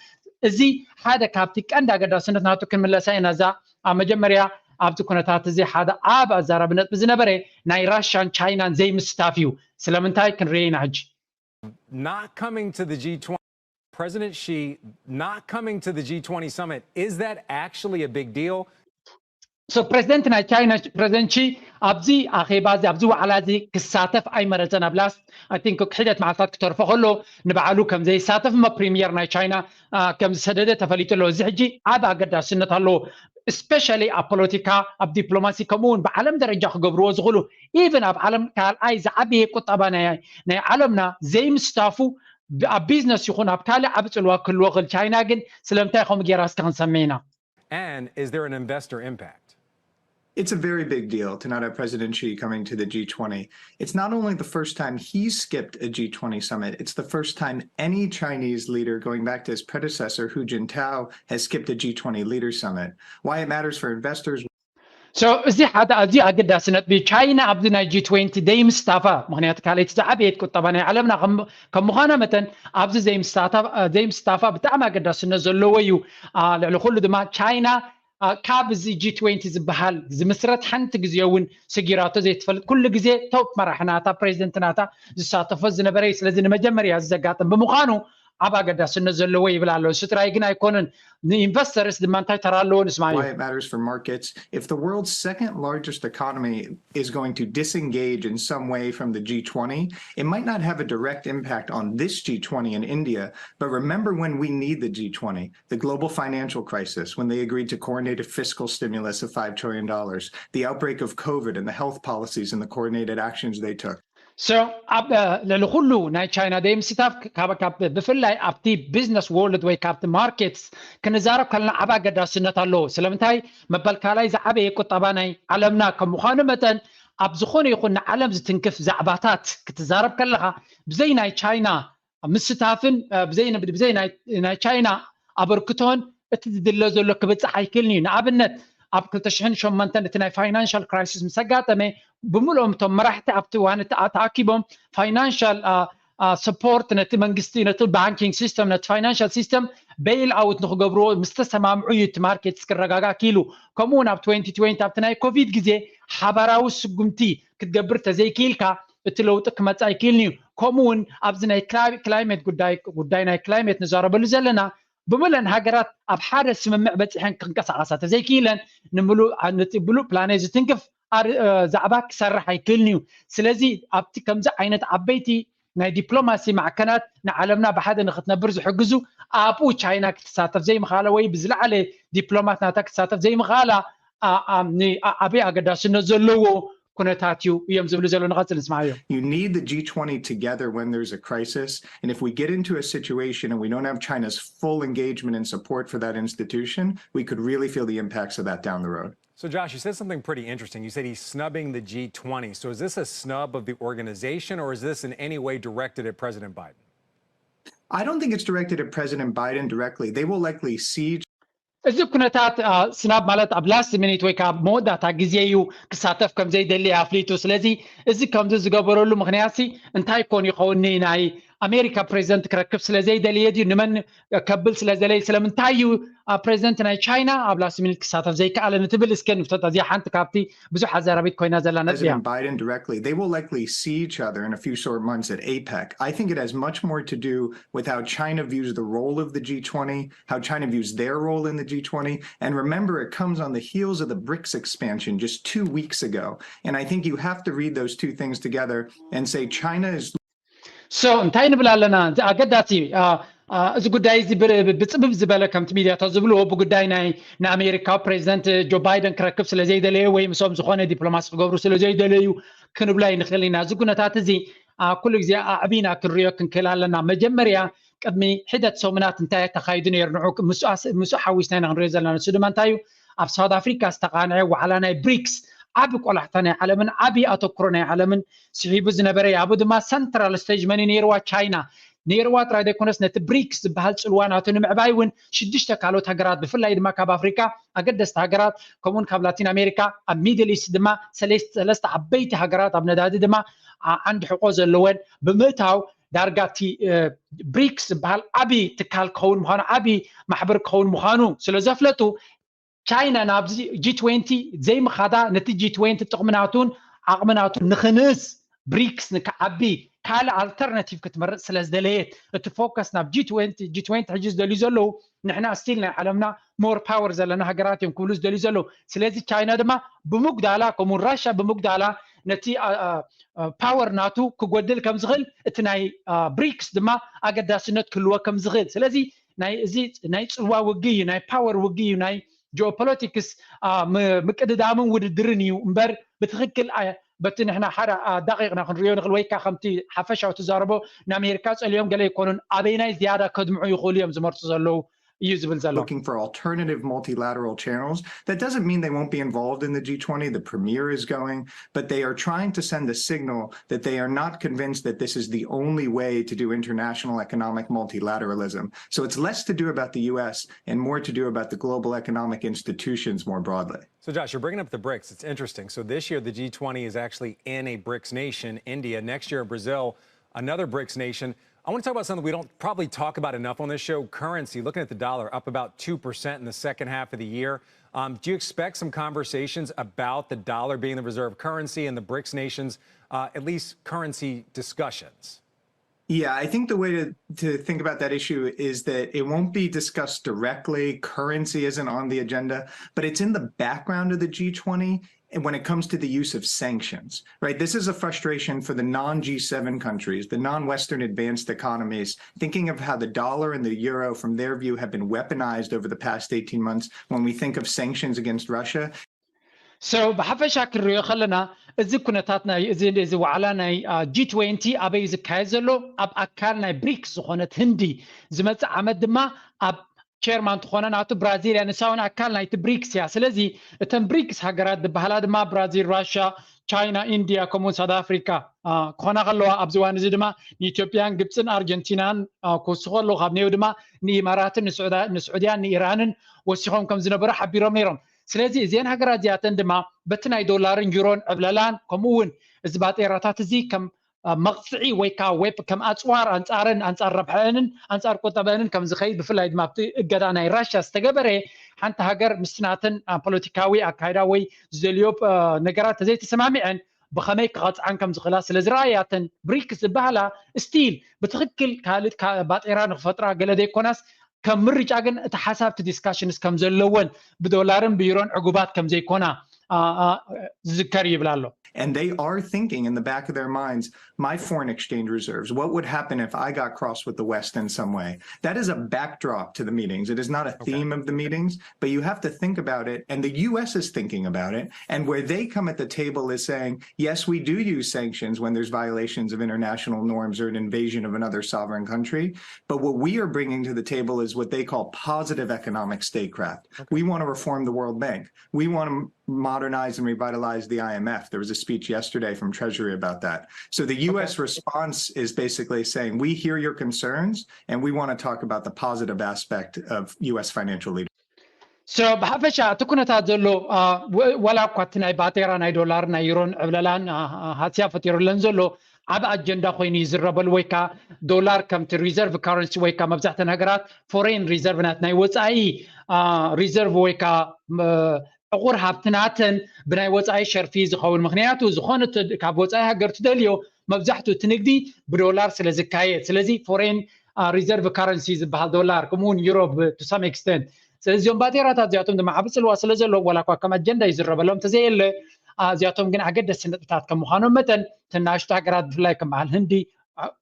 እዚ ሓደ ካብቲ ቀንዲ ኣገዳስነት ናቱ ክንምለሳ ኢና። እዛ ኣብ መጀመርያ ኣብዚ ኩነታት እዚ ሓደ ዓብ ኣዛራቢ ነጥቢ ዝነበረ ናይ ራሽያን ቻይናን ዘይምስታፍ እዩ። ስለምንታይ ክንርኢ ኢና ሕጂ። Not coming to the G twenty. President Xi not coming to the G twenty summit. Is that actually a big deal? So ፕሬዚደንት ናይ ቻይና ፕሬዚደንት ሺ ኣብዚ ኣኼባ እዚ ኣብዚ ዋዕላ እዚ ክሳተፍ ኣይመረፀን። ኣብ ላስት ኣይ ቲንክ ክሒደት መዓልታት ክተርፎ ከሎ ንባዕሉ ከም ዘይሳተፍ እሞ ፕሪሚየር ናይ ቻይና ከም ዝሰደደ ተፈሊጡ ኣሎ። እዚ ሕጂ ዓብ ኣገዳስነት ኣለዎ። ስፔሻሊ ኣብ ፖለቲካ ኣብ ዲፕሎማሲ ከምኡ እውን ብዓለም ደረጃ ክገብርዎ ዝኽእሉ ኢቨን ኣብ ዓለም ካልኣይ ዝዓበየ ቁጠባ ናይ ዓለምና ዘይምስታፉ ኣብ ቢዝነስ ይኹን ኣብ ካልእ ዓብ ፅልዋ ክህልዎ ክእል። ቻይና ግን ስለምንታይ ከምኡ ገይራ እስኪ ክንሰምዕ ኢና። And is there an investor impact? It's a very big deal to not have President Xi coming to the G twenty. It's not only the first time he's skipped a G twenty summit, it's the first time any Chinese leader, going back to his predecessor, Hu Jintao, has skipped a G twenty leader summit. Why it matters for investors. So እዚ ሓደ ኣዝዩ ኣገዳሲ ነጥቢ። ቻይና ኣብዚ ናይ ጂ ትዌንቲ ደይምስታፋ፣ ምክንያቱ ካልኣይቲ ዝዓበየት ቁጠባ ናይ ዓለምና ከም ምዃና መጠን ኣብዚ ዘይምስታፋ ብጣዕሚ ኣገዳስነት ዘለዎ እዩ። ልዕሊ ኩሉ ድማ ቻይና ካብ እዚ ጂ ትዌንቲ ዝበሃል ዝምስረት ሓንቲ ግዜ እውን ስጊራቶ ዘይትፈልጥ፣ ኩሉ ግዜ ቶፕ መራሒ ናታ ፕሬዚደንት ናታ ዝሳተፎ ዝነበረ እዩ። ስለዚ ንመጀመርያ እዚ ዘጋጥም ብምዃኑ ዓብ ኣገዳስነት ዘለዎ ይብል ኣሎ። እሱ ጥራይ ግን ኣይኮነን፣ ንኢንቨስተርስ ድማ እንታይ ተራ ኣለዎ ንስማዮ። Why it matters for markets. If the world's second largest economy is going to disengage in some way from the G twenty, it might not have a direct impact on this G twenty in India, but remember when we need the G twenty, the global financial crisis, when they agreed to coordinate a fiscal stimulus of five trillion dollars, the outbreak of COVID and the health policies and the coordinated actions they took. So ኣብ ልዕሊ ኩሉ ናይ ቻይና ደይምስታፍ ብፍላይ ኣብቲ ቢዝነስ ወርልድ ወይ ካብቲ ማርኬትስ ክንዛረብ ከለና ዓብ ኣገዳስነት ኣለዎ። ስለምንታይ መበል ካልኣይ ዝዓበየ ቁጠባ ናይ ዓለምና ከም ምዃኑ መጠን ኣብ ዝኾነ ይኹን ንዓለም ዝትንክፍ ዛዕባታት ክትዛረብ ከለኻ ብዘይ ናይ ቻይና ምስታፍን ብዘይ ናይ ቻይና ኣበርክቶን እቲ ዝድለ ዘሎ ክብፃሕ ኣይክእልን እዩ። ንኣብነት ኣብ ክልተ ሽሕን ሸሞንተን እቲ ናይ ፋይናንሻል ክራይሲስ ምስ ኣጋጠመ ብምልኦም እቶም መራሕቲ ኣብቲ እዋን ተኣኪቦም ፋይናንሻል ሰፖርት ነቲ መንግስቲ ነቲ ባንኪንግ ሲስተም ነቲ ፋይናንሻል ሲስተም ቤይል ኣውት ንክገብርዎ ምስ ተሰማምዑ እዩ እቲ ማርኬት ክረጋጋእ ክኢሉ። ከምኡ እውን ኣብ ትዌንቲ ትዌንቲ ኣብቲ ናይ ኮቪድ ግዜ ሓባራዊ ስጉምቲ ክትገብር ተዘይክኢልካ እቲ ለውጢ ክመፅእ ኣይክእልን እዩ። ከምኡ እውን ኣብዚ ናይ ክላይሜት ጉዳይ ጉዳይ ናይ ክላይሜት ንዛረበሉ ዘለና ብምለን ሃገራት ኣብ ሓደ ስምምዕ በፂሐን ክንቀሳቐሳ ተዘይክኢለን ንምሉእ ነቲ ብሉእ ፕላኔት ዝትንክፍ ዛዕባ ክሰርሕ ኣይክእልን እዩ። ስለዚ ኣብቲ ከምዚ ዓይነት ዓበይቲ ናይ ዲፕሎማሲ ማዕከናት ንዓለምና ብሓደ ንክትነብር ዝሕግዙ ኣብኡ ቻይና ክትሳተፍ ዘይምኽኣላ ወይ ብዝለዓለ ዲፕሎማት ናታ ክትሳተፍ ዘይምኽኣላ ዓብይ ኣገዳስነት ዘለዎ ኩነታት እዩ እዮም ዝብሉ ዘለዉ። ንቐፅል ንስማዓዮ። You need the G twenty together when there's a crisis. And if we get into a situation and we don't have China's full engagement and support for that institution, we could really feel the impacts of that down the road. So, Josh, you said something pretty interesting. You said he's snubbing the G twenty. So, is this a snub of the organization, or is this in any way directed at President Biden? I don't think it's directed at President Biden directly. They will likely see እዚ ኩነታት ስናብ ማለት ኣብ ላስት ሚኒት ወይ ከዓ መወዳእታ ግዜ እዩ ክሳተፍ ከም ዘይደሊ ኣፍሊጡ። ስለዚ እዚ ከምዚ ዝገበረሉ ምክንያት እንታይ ኮን ይኸውን? ናይ ኣሜሪካ ፕሬዚደንት ክረክብ ስለ ዘይደለየ ድዩ? ንመን ከብል ስለ ደለየ? ስለምንታይ እዩ ፕሬዚደንት ናይ ቻይና ኣብ ላስት ሚኒት ክሳተፍ ዘይከኣለ ንትብል እስከ ንፍተት። እዚኣ ሓንቲ ካብቲ ብዙሕ ኣዘራቢት ኮይና ዘላ ነጥቢ እያ። President Biden directly, they will likely see each other in a few short months at APEC. I think it has much more to do with how China views the role of the G twenty, how China views their role in the G twenty. And remember, it comes on the heels of the BRICS expansion just two weeks ago. And I think you have to read those two things together and say China is So እንታይ ንብል ኣለና? ኣገዳሲ እዚ ጉዳይ እዚ ብፅብብ ዝበለ ከምቲ ሚድያታት ዝብልዎ ብጉዳይ ናይ ንኣሜሪካዊ ፕሬዚደንት ጆ ባይደን ክረክብ ስለ ዘይደለየ ወይ ምስኦም ዝኾነ ዲፕሎማሲ ክገብሩ ስለ ዘይደለዩ ክንብሎ ኣይንኽእል ኢና። እዚ ኩነታት እዚ ኩሉ ግዜ ኣዕቢና ክንሪኦ ክንክእል ኣለና። መጀመርያ ቅድሚ ሒደት ሰሙናት እንታይ ተኻይዱ ነይሩ ንዑ ምስኡ ሓዊስና ኢና ክንሪኦ ዘለና። ንሱ ድማ እንታይ እዩ? ኣብ ሳውት ኣፍሪካ ዝተቃንዐ ዋዕላ ናይ ብሪክስ ዓቢ ቆላሕታ ናይ ዓለምን ዓቢ ኣተኩሮ ናይ ዓለምን ስሒቡ ዝነበረ እዩ። ኣብኡ ድማ ሰንትራል ስቴጅ መን ነይርዋ? ቻይና ነይርዋ ጥራይ ዘይኮነስ ነቲ ብሪክስ ዝበሃል ፅልዋ ናቱ ንምዕባይ እውን ሽዱሽተ ካልኦት ሃገራት ብፍላይ ድማ ካብ ኣፍሪካ ኣገደስቲ ሃገራት ከምኡውን ካብ ላቲን ኣሜሪካ ኣብ ሚድል ኢስት ድማ ሰለስተ ዓበይቲ ሃገራት ኣብ ነዳዲ ድማ ዓንዲ ሕቆ ዘለወን ብምእታው ዳርጋ እቲ ብሪክስ ዝበሃል ዓቢ ትካል ክኸውን ምዃኑ ዓቢ ማሕበር ክኸውን ምዃኑ ስለ ዘፍለጡ ቻይና ናብዚ ጂ ትዌንቲ ዘይምኻዳ ነቲ ጂ ትዌንቲ ጥቕሚ ናቱን ዓቕሚ ናቱን ንኽንእስ ብሪክስ ንክዓቢ ካልእ ኣልተርናቲቭ ክትመርፅ ስለ ዝደለየት እቲ ፎከስ ናብ ጂ ትዌንቲ ጂ ትዌንቲ ሕጂ ዝደልዩ ዘለዉ ንሕና ስቲል ናይ ዓለምና ሞር ፓወር ዘለና ሃገራት እዮም ክብሉ ዝደልዩ ዘለዉ። ስለዚ ቻይና ድማ ብምጉዳላ ከምኡ ራሻ ብምጉዳላ ነቲ ፓወር ናቱ ክጎድል ከም ዝኽእል እቲ ናይ ብሪክስ ድማ ኣገዳስነት ክህልዎ ከም ዝኽእል ስለዚ ናይ እዚ ናይ ፅልዋ ውግእ እዩ ናይ ፓወር ውግእ እዩ ናይ ጂኦፖለቲክስ ምቅድዳምን ውድድርን እዩ እምበር ብትክክል በቲ ንሕና ሓደ ኣዳቂቅና ክንሪኦ ንክእል ወይ ከዓ ከምቲ ሓፈሻዊ ትዛረቦ ንኣሜሪካ ፀሊኦም ገለ ይኮኑን ኣበይናይ ዝያዳ ከድምዑ ይኽእሉ እዮም ዝመርፁ ዘለዉ እዩ ዝብል ዘሎ። Looking for alternative multilateral channels. That doesn't mean they won't be involved in the G twenty. The premier is going, but they are trying to send a signal that they are not convinced that this is the only way to do international economic multilateralism. So it's less to do about the U S and more to do about the global economic institutions more broadly. So, Josh, you're bringing up the brics. It's interesting. So, this year, the G twenty is actually in a brics nation, India. Next year, Brazil, another brics nation. I want to talk about something we don't probably talk about enough on this show, currency. Looking at the dollar, up about two percent in the second half of the year. Um, do you expect some conversations about the dollar being the reserve currency and the brics nations, uh, at least currency discussions? Yeah, I think the way to, to think about that issue is that it won't be discussed directly. Currency isn't on the agenda, but it's in the background of the G twenty. And when it comes to the use of sanctions, right? This is a frustration for the non G seven countries, the non Western advanced economies, thinking of how the dollar and the euro, from their view, have been weaponized over the past eighteen months. When we think of sanctions against Russia, So ብሓፈሻ ክንሪኦ ከለና እዚ ኩነታት ናይ እዚ እዚ ዋዕላ ናይ ጂ ትዌንቲ ኣበይ ዝካየድ ዘሎ ኣብ ኣካል ናይ ብሪክስ ዝኾነት ህንዲ ዝመፅእ ዓመት ድማ ኣብ ቸርማን ትኾነ ናቱ ብራዚል እያ ንሳ እውን ኣካል ናይቲ ብሪክስ እያ ስለዚ እተን ብሪክስ ሃገራት ዝበሃላ ድማ ብራዚል ራሻ ቻይና ኢንድያ ከምኡውን ሳውት ኣፍሪካ ክኾና ከለዋ ኣብዚ ዋን እዚ ድማ ንኢትዮጵያን ግብፅን ኣርጀንቲናን ክወስኹ ኣለዉ ካብ ኔው ድማ ንኢማራትን ንስዑድያን ንኢራንን ወሲኾም ከም ዝነበሩ ሓቢሮም ነይሮም ስለዚ እዚአን ሃገራት እዚኣተን ድማ በቲ ናይ ዶላርን ዩሮን ዕብለላን ከምኡ እውን እዚ ባጤራታት እዚ ከም መቕፅዒ ወይ ከዓ ዌፕ ከም ኣፅዋር ኣንፃረን ኣንፃር ረብሐአንን ኣንፃር ቁጠበአንን ከም ዝኸይድ ብፍላይ ድማ ኣብቲ እገዳ ናይ ራሽያ ዝተገበረ ሓንቲ ሃገር ምስቲ ናተን ፖለቲካዊ ኣካይዳ ወይ ዝደልዮ ነገራት ተዘይተሰማሚዐን ብኸመይ ክቐፅዓን ከም ዝኽእላ ስለ ዝረኣያተን ብሪክስ ዝበሃላ ስቲል ብትኽክል ካልእ ባጤራ ንክፈጥራ ገለ ዘይኮናስ ከም ምርጫ ግን እቲ ሓሳብ እቲ ዲስካሽንስ ከም ዘለወን ብዶላርን ብዩሮን ዕጉባት ከም ዘይኮና ዝዝከር ይብል ኣሎ። And they are thinking in the back of their minds, my foreign exchange reserves, what would happen if I got cross with the West in some way? That is a backdrop to the meetings. It is not a theme of the meetings, but you have to think about it. And the U S is thinking about it. And where they come at the table is saying, yes, we do use sanctions when there's violations of international norms or an invasion of another sovereign country. But what we are bringing to the table is what they call positive economic statecraft. We want to reform the World Bank. We want to modernize and revitalize the I M F. There was a speech yesterday from Treasury about that. So the U S response is basically saying, we hear your concerns and we want to talk about the positive aspect of U S financial leadership. So ብሓፈሻ እቲ ኩነታት ዘሎ ዋላ እኳ እቲ ናይ ባጤራ ናይ ዶላር ናይ ዩሮን ዕብለላን ሃስያ ፈጢሩለን ዘሎ ዓብ ኣጀንዳ ኮይኑ ይዝረበሉ ወይ ከዓ ዶላር ከምቲ reserve currency ወይ ከዓ መብዛሕተን ሃገራት foreign reserve ናት ናይ ወፃኢ reserve ወይ ከዓ ዕቑር ሃብቲ ናተን ብናይ ወፃኢ ሸርፊ ዝኸውን። ምክንያቱ ዝኾነ ካብ ወፃኢ ሃገር ትደልዮ መብዛሕትኡ እቲ ንግዲ ብዶላር ስለ ዝካየድ፣ ስለዚ foreign reserve currency ዝበሃል ዶላር፣ ከምኡ እውን ዩሮ to some extent። ስለዚ እዚኦም ባጤራታት እዚኣቶም ድማ ዓቢ ፅልዋ ስለ ዘለዎ ዋላ እኳ ከም ኣጀንዳ ይዝረበሎም እንተዘየለ፣ እዚኣቶም ግን ኣገደስቲ ነጥብታት ከም ምዃኖም መጠን እተን ንኣሽቱ ሃገራት ብፍላይ ከም በዓል ህንዲ፣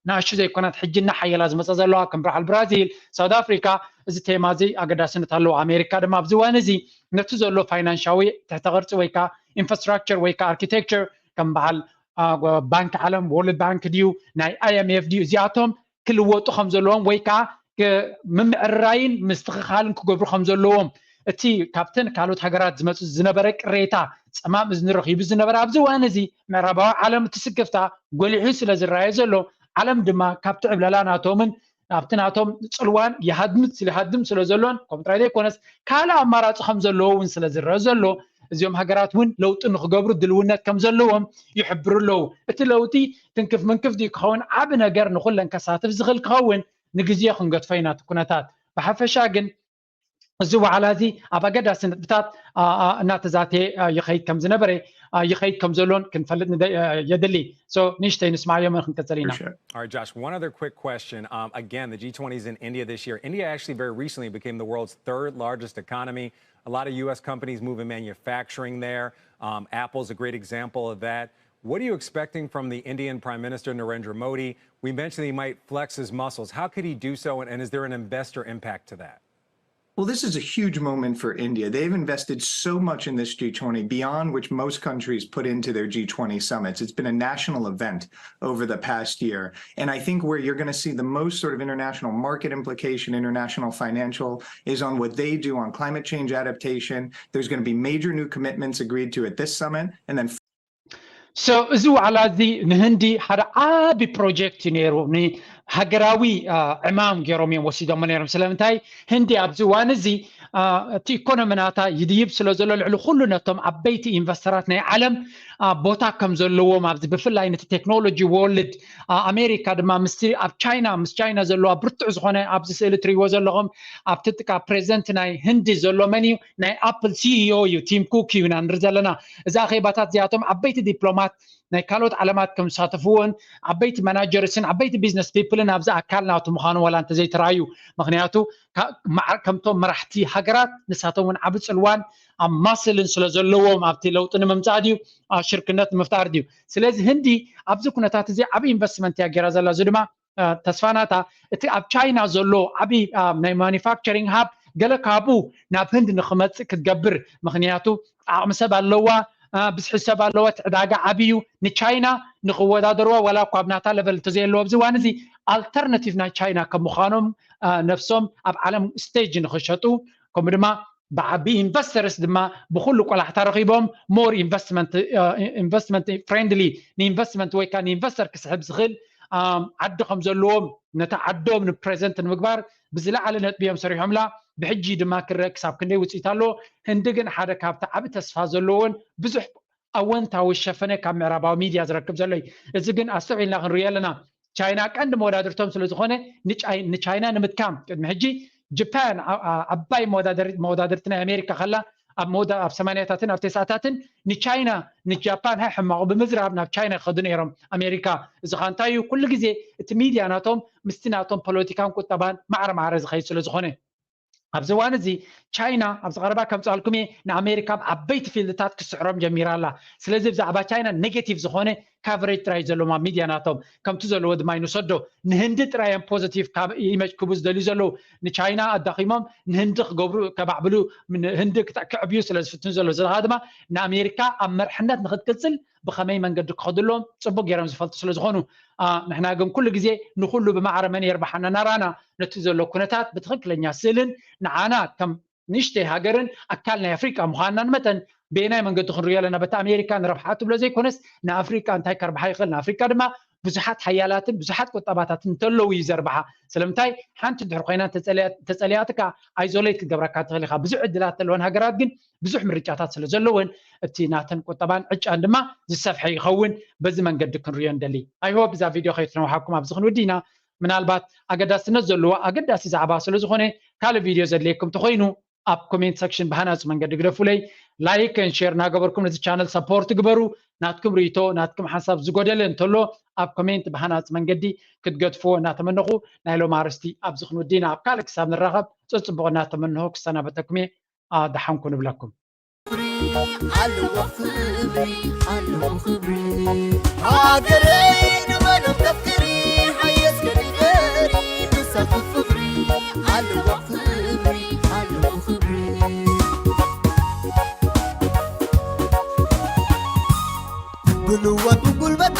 ንኣሽቱ ዘይኮናት ሕጂ እናሓየላ ዝመፃ ዘለዋ ከም በዓል ብራዚል፣ ሳውት ኣፍሪካ፣ እዚ ቴማ እዚ ኣገዳስነት ኣለዎ። ኣሜሪካ ድማ ኣብዚ እዋን እዚ ነቲ ዘሎ ፋይናንሻዊ ትሕተ ቅርፂ ወይ ከዓ ኢንፍራስትራክቸር ወይ ከዓ ኣርኪቴክቸር ከም በዓል ባንክ ዓለም፣ ወርልድ ባንክ ድዩ ናይ ኣይኤምኤፍ ድዩ፣ እዚኣቶም ክልወጡ ከም ዘለዎም ወይ ከዓ ምምዕርራይን ምስትኽኻልን ክገብሩ ከም ዘለዎም፣ እቲ ካብተን ካልኦት ሃገራት ዝመፁ ዝነበረ ቅሬታ፣ ፀማም እዝኒ ረኺቡ ዝነበረ ኣብዚ እዋን እዚ ምዕራባዊ ዓለም እቲ ስክፍታ ጎሊሑ ስለ ዝረኣየ ዘሎ፣ ዓለም ድማ ካብቲ ዕብለላ ናቶምን ኣብቲ ናቶም ፅልዋን ይሃድም ይሃድም ስለ ዘሎን፣ ከምኡ ጥራይ ዘይኮነስ ካልእ ኣማራፂ ከም ዘለዎ እውን ስለ ዝረአ ዘሎ፣ እዚኦም ሃገራት እውን ለውጢ ንክገብሩ ድልውነት ከም ዘለዎም ይሕብሩ ኣለዉ። እቲ ለውጢ ትንክፍ ምንክፍ ድዩ ክኸውን፣ ዓቢ ነገር ንኩለን ከሳትፍ ዝኽእል ክኸውን ንግዜ ክንገድፎ ኢና እቲ ኩነታት። ብሓፈሻ ግን እዚ ዋዕላ እዚ ኣብ ኣገዳሲ ነጥብታት እናተዛተየ ይኸይድ ከም ዝነበረ ይኸይድ ከም ዘሎን ክንፈልጥ የድሊ። So ንእሽተይ ንስማዮምን ክንቅፅል ኢና። All right, Josh, one other quick question. Um, again, the G twenty is in India this year. India actually very recently became the world's third largest economy. A lot of U S companies moving manufacturing there. Um, Apple's a great example of that. What are you expecting from the Indian Prime Minister Narendra Modi? We mentioned he might flex his muscles. How could he do so, and, and is there an investor impact to that? Well, this is a huge moment for India. They've invested so much in this G twenty, beyond which most countries put into their G twenty summits. It's been a national event over the past year. And I think where you're going to see the most sort of international market implication, international financial, is on what they do on climate change adaptation. There's going to be major new commitments agreed to at this summit. And then So እዚ ዋዕላ እዚ ንህንዲ ሓደ ዓቢ ፕሮጀክት እዩ ነይሩ። ሃገራዊ ዕማም ገይሮም እዮም ወሲዶሞ ነይሮም። ስለምንታይ ህንዲ ኣብዚ እዋን እዚ እቲ ኢኮኖሚ ናታ ይድይብ ስለ ዘሎ ልዕሊ ኩሉ ነቶም ዓበይቲ ኢንቨስተራት ናይ ዓለም ቦታ ከም ዘለዎም ኣብዚ ብፍላይ ነቲ ቴክኖሎጂ ወርልድ ኣሜሪካ ድማ ምስቲ ኣብ ቻይና ምስ ቻይና ዘለዋ ብርቱዕ ዝኾነ ኣብዚ ስእሊ ትሪእዎ ዘለኹም ኣብቲ ጥቃ ፕሬዚደንት ናይ ህንዲ ዘሎ መን እዩ ናይ ኣፕል ሲኢኦ እዩ ቲም ኩክ እዩ ኢና ንርኢ ዘለና። እዚ ኣኼባታት እዚኣቶም ዓበይቲ ዲፕሎማት ናይ ካልኦት ዓለማት ከም ዝሳተፍዎን ዓበይቲ ማናጀርስን ዓበይቲ ቢዝነስ ፒፕልን ኣብዚ ኣካል ናቱ ምዃኑ ዋላ እንተዘይተራእዩ ምክንያቱ ከምቶም መራሕቲ ሃገራት ንሳቶም እውን ዓቢ ፅልዋን ኣብ ማስልን ስለ ዘለዎም ኣብቲ ለውጢ ንምምፃእ ድዩ ሽርክነት ንምፍጣር ድዩ። ስለዚ ህንዲ ኣብዚ ኩነታት እዚ ዓቢ ኢንቨስትመንት እያ ገይራ ዘላ። እዚ ድማ ተስፋ ናታ እቲ ኣብ ቻይና ዘሎ ዓቢ ናይ ማኒፋክቸሪንግ ሃብ ገለ ካብኡ ናብ ህንድ ንክመፅእ ክትገብር ምክንያቱ ዓቕሚ ሰብ ኣለዋ፣ ብዝሒ ሰብ ኣለዋ፣ እቲ ዕዳጋ ዓብዩ ንቻይና ንክወዳደርዋ ዋላ እኳ ኣብ ናታ ለቨል እንተዘየለዎ ኣብዚ እዋን እዚ ኣልተርናቲቭ ናይ ቻይና ከም ምዃኖም ነብሶም ኣብ ዓለም ስቴጅ ንክሸጡ ከምኡ ድማ ብዓቢ ኢንቨስተርስ ድማ ብኩሉ ቆላሕታ ረኪቦም ሞር ኢንቨስትመንት ፍሬንድሊ ንኢንቨስትመንት ወይ ከዓ ንኢንቨስተር ክስሕብ ዝኽእል ዓዲ ከም ዘለዎም ነቲ ዓዶም ንፕሬዘንት ንምግባር ብዝለዓለ ነጥቢ እዮም ሰሪሖምላ። ብሕጂ ድማ ክረአ ክሳብ ክንደይ ውፅኢት ኣለዎ። ህንዲ ግን ሓደ ካብቲ ዓቢ ተስፋ ዘለዎን ብዙሕ ኣወንታዊ ሸፈነ ካብ ምዕራባዊ ሚድያ ዝረክብ ዘሎ እዩ። እዚ ግን ኣስተውዒልና ክንሪኦ ኣለና። ቻይና ቀንዲ መወዳድርቶም ስለ ዝኾነ ንቻይና ንምድካም ቅድሚ ሕጂ ጃፓን ዓባይ መወዳድርቲ ናይ ኣሜሪካ ከላ ኣብ መወዳ ኣብ ሰማንያታትን ኣብ ተስዓታትን ንቻይና ንጃፓን ሃይ ሕማቑ ብምዝራብ ናብ ቻይና ይኸዱ ነይሮም ኣሜሪካ። እዚ ኸዓ እንታይ እዩ ኩሉ ግዜ እቲ ሚድያ ናቶም ምስቲ ናቶም ፖለቲካን ቁጠባን ማዕረ ማዕረ ዝኸይድ ስለ ዝኾነ ኣብዚ እዋን እዚ ቻይና ኣብዚ ቀረባ ከምፅኣልኩም እየ ንኣሜሪካ ኣብ ዓበይቲ ፊልድታት ክስዕሮም ጀሚራ ኣላ። ስለዚ ብዛዕባ ቻይና ኔጌቲቭ ዝኾነ ካቨሬጅ ጥራይ ዘለዎም ኣብ ሚድያ ናቶም ከምቲ ዘለዎ ድማ ይንሰዶ ንህንዲ ጥራይ እዮም ፖዚቲቭ ካብ ኢመጅ ክቡ ዝደልዩ ዘለዉ ንቻይና ኣዳኺሞም ንህንዲ ክገብሩ ከባዕብሉ ህንዲ ክዕብዩ ስለ ዝፍትኑ ዘሎ ዝለካ ድማ ንኣሜሪካ ኣብ መርሕነት ንክትቅፅል ብከመይ መንገዲ ክኸዱ ኣለዎም ፅቡቅ ገይሮም ዝፈልጡ ስለ ዝኾኑ ንሕና ግን ኩሉ ግዜ ንኩሉ ብማዕረ መን የርባሓና ናራና ነቲ ዘሎ ኩነታት ብትክክለኛ ስእልን ንዓና ከም ንእሽተይ ሃገርን ኣካል ናይ ኣፍሪቃ ምዃንናን መጠን በየናይ መንገዲ ክንሪኦ ኣለና በቲ ኣሜሪካ ንረብሓ ትብሎ ዘይኮነስ ንኣፍሪቃ እንታይ ከርብሓ ይኽእል ንኣፍሪቃ ድማ ብዙሓት ሓያላትን ብዙሓት ቁጠባታትን እንተለዉ እዩ ዘርብሓ። ስለምንታይ ሓንቲ ድሕር ኮይና ተጸልያትካ ኣይዞሌት ክገብረካ ትኽእል ኢኻ። ብዙሕ ዕድላት ዘለወን ሃገራት ግን ብዙሕ ምርጫታት ስለ ዘለወን እቲ ናተን ቁጠባን ዕጫን ድማ ዝሰፍሐ ይኸውን። በዚ መንገዲ ክንሪዮ ንደሊ። I hope እዛ ቪድዮ ከይትነውሓኩም ኣብዚ ክንውዲ ኢና። ምናልባት ኣገዳስነት ዘለዎ ኣገዳሲ ዛዕባ ስለ ዝኾነ ካልእ ቪድዮ ዘድልየኩም ተኾይኑ ኣብ ኮሜንት ሰክሽን ብሃናፂ መንገዲ ግደፉለይ። ላይክ ን ሼር እናገበርኩም ነዚ ቻነል ሰፖርት ግበሩ። ናትኩም ርእይቶ ናትኩም ሓንሳብ ዝጎደለ እንተሎ ኣብ ኮሜንት ብሃናፂ መንገዲ ክትገድፍዎ እናተመነኹ ናይ ሎም ኣርስቲ ኣብዚ ክንውዲና ኣብ ካልእ ክሳብ ንራኸብ ፅፅቡቕ እናተመንሆ ክሰናበተኩም እየ። ኣደሓንኩ ንብለኩም። ኣለዎ ክብሪ ኣለዎ ክብሪ ሃገረይ ንመኖም ተፍቅሪ ሓየስ ከሊበሪ ንሳቱ ፍቅሪ ኣለዎ ክብሪ ኣለዎ ክብሪ ብንዋት ብጉልበት